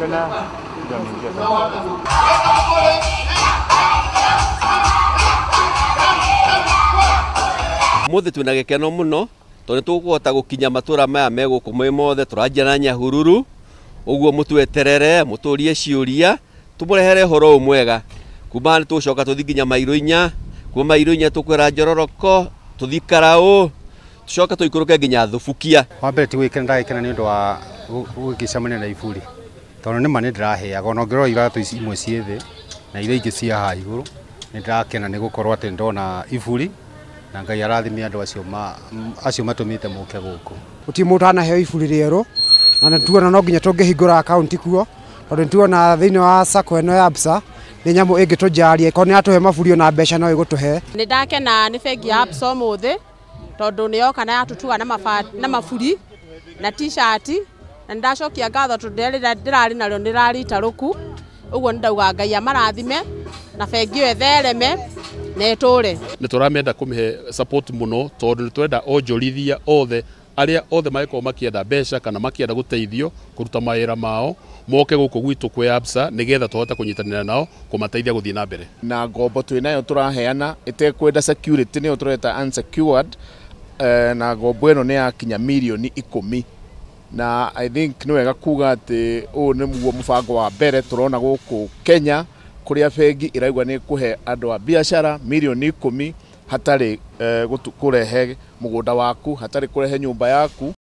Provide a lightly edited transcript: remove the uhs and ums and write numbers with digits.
Inaonekana ndio ameingia sasa. Mũthĩ twĩna gĩkeno mũno tondũ nĩ tũkũhota gũkinya matũra maya me gũkũ mwĩ mothe. Tũranjia na Nyahururu, ũguo mũtweterere, mũtũrie ciũria, tũmũrehere ũhoro ũyũ mwega. Kuma nĩ tũgũcoka tũthiĩ nginya Mairũ inya, kuma Mairũ inya tũkwĩra Njororoko, tũthiĩ Karaũ, tũcoke tũikũrũke nginya Thubukia. Wa mbere ti gwĩkena, ndagĩkena nĩ ũndũ wa gũgĩcemania na iburi, tondũ nĩ ma nĩ ndĩraheaga ona ũngĩrora iratũ ici imwe ciĩ thĩ na iria ingĩ ciĩ haha igũrũ. Nĩ ndĩrakena nĩ gũkorwo atĩ ndona iburi na Ngai arathime andũ acio acio matũmĩte mũke gũkũ. Gũtirĩ mũndũ anaheo iburi rĩerũ, na nĩ tuona no nginya tũngĩhingũra akaunti kuo, tondũ nĩ tuona thĩinĩ wa sacco ĩno ya Absa nĩ nyamũ ĩngĩtũjaria, ĩkorwo nĩ yatũhe maburi ona mbeca no ĩgũtũhe. Nĩ ndakena nĩ bengi ya Absa ũmũthĩ tondũ nĩ yoka na yatũtuga na maburi na t-shirt, na nĩ ndacokia ngatho tondũ rĩrĩa ndĩrarĩ narĩo nĩ rĩrarĩ itarũku. Ũguo nĩ ndauga Ngai amarathime na bengi ĩyo ĩthereme na ĩtũre. Nĩ tũramenda kũmĩhe support mũno tondũ nĩ tũrenda onjorithia othe arĩa othe mangĩkorwo makĩenda mbeca kana makĩenda gũteithio kũruta mawĩra mao moke gũkũ gwitũ kwĩ Absa nĩgetha tũhote kũnyitanĩra nao kũmateithia gũthiĩ na mbere. Na ngombo twĩ nayo tũraheana ĩtekwenda security, nĩyo tũreta unsecured, na ngombo ĩno nĩ yakinya mirioni 10, na I think nĩ wega kuga atĩ ũyũ nĩguo mũbango wa mbere tũrona gũkũ Kenya kũrĩa bengi ĩraigua nĩ kũhe andũ a biacara mirioni 10 hatarĩ kũrehe mũgũnda waku, hatarĩ kũrehe nyũmba yaku.